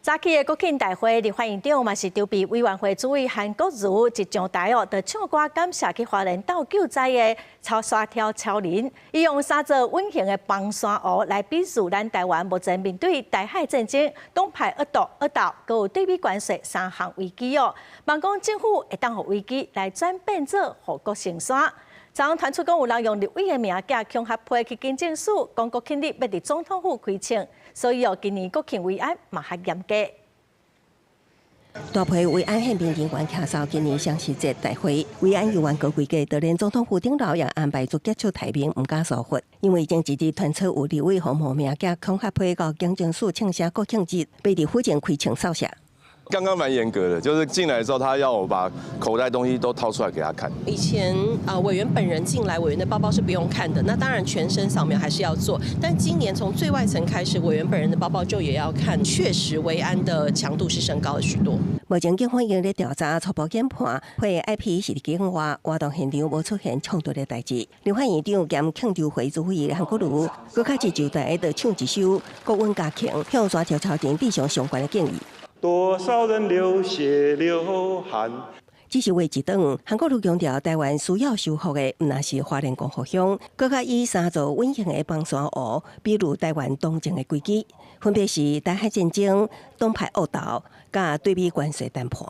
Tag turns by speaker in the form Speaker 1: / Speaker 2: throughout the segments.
Speaker 1: 早起的國慶大會，立法院長嘛是籌備委員會主委韓國瑜一上台哦，就唱歌感謝去花蓮鬥救災的超沙跳超人，伊用三座隱形的崩山湖來比喻咱台灣目前面對台海戰爭、黨派惡鬥、惡鬥，閣有對美關稅三項危機哦。望講政府會當予危機來轉變做護國神山。昨昏傳出講有人用立委的名寄恐嚇批去警政署，講國慶日欲佇總統府開槍，所以哦，今年國慶維安嘛較嚴格。
Speaker 2: 大批維安憲兵人員徛哨今年雙十節大會，維安猶原高規格，就連總統府頂樓也安排狙擊手待命，毋敢疏忽。因為前一日傳出有立委予冒名寄恐嚇批到警政署嗆聲國慶日，欲佇府前開槍掃射。
Speaker 3: 剛剛蠻嚴格的，就是進來之後，他要我把口袋東西都掏出來給他看。
Speaker 4: 以前啊，委員本人進來，委員的包包是不用看的。那當然全身掃描還是要做，但今年從最外層開始，委員本人的包包就也要看。確實，維安的強度是升高了許多。
Speaker 2: 目前警方已經咧調查初步研判，批 IP 是佇境外活動現場無出現衝突的代誌。立法院長兼慶籌會主委韓國瑜，閣較遲就台就唱一首《國穩家慶》，向沙跳超人致上相關的敬意。
Speaker 5: 多少人流血流汗。
Speaker 2: 只是話一轉，韓國瑜強調，台灣需要修復的，毋但是花蓮光復鄉，閣較以三座隱形的崩山湖，比喻台灣當前的危機，分別是台海戰爭、黨派惡鬥、佮對美關稅談判。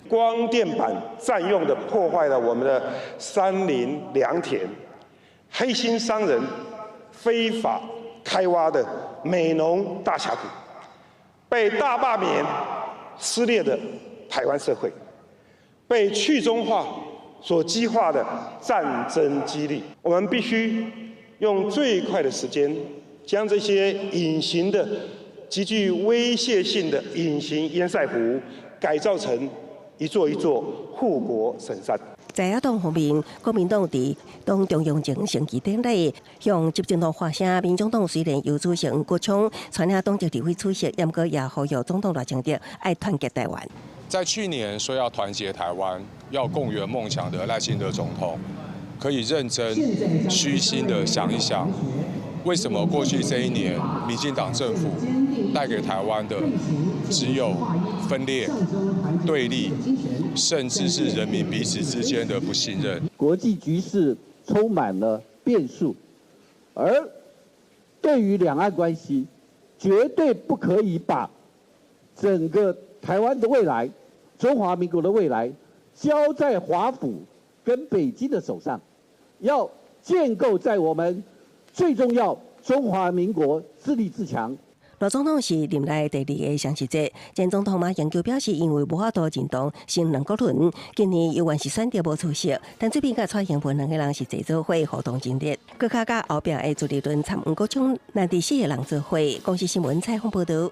Speaker 5: 光電板佔用的破壞了我們的山林良田，黑心商人非法開挖的美濃大峽谷。被大罷免撕裂的台灣社會，被去中化所激化的戰爭激勵，我們必須用最快的時間，將這些隱形的、極具威脅性的隱形堰塞湖，改造成一座一座護國神山。
Speaker 2: 在野黨方面，國民黨佇黨中央前升旗典禮，向執政黨發聲。民眾黨雖然由主席黃國昌率領黨籍立委出席，毋過也呼籲總統賴清德愛團結台灣。
Speaker 6: 在去年說要團結台灣、要共圓夢想的賴清德總統，可以認真、虛心的想一想，為什麼過去這一年，民進黨政府帶給台灣的只有分裂、對立，甚至是人民彼此之間的不信任。
Speaker 7: 國際局勢充滿了變數，而對於兩岸關係，絕對不可以把整個台灣的未來、中華民國的未來交在華府跟北京的手上，要建構在我們最重要中華民國自立自強。
Speaker 2: 賴總統是任內第二个雙十節，前總統馬英九表示，因為無法度認同新兩國論，今年猶原是選擇無出席。但這邊佮蔡英文兩个人是坐做伙互動真熱，閣較佮後壁的朱立倫參黃國昌，難佇四个人做伙。公視新聞採訪報導。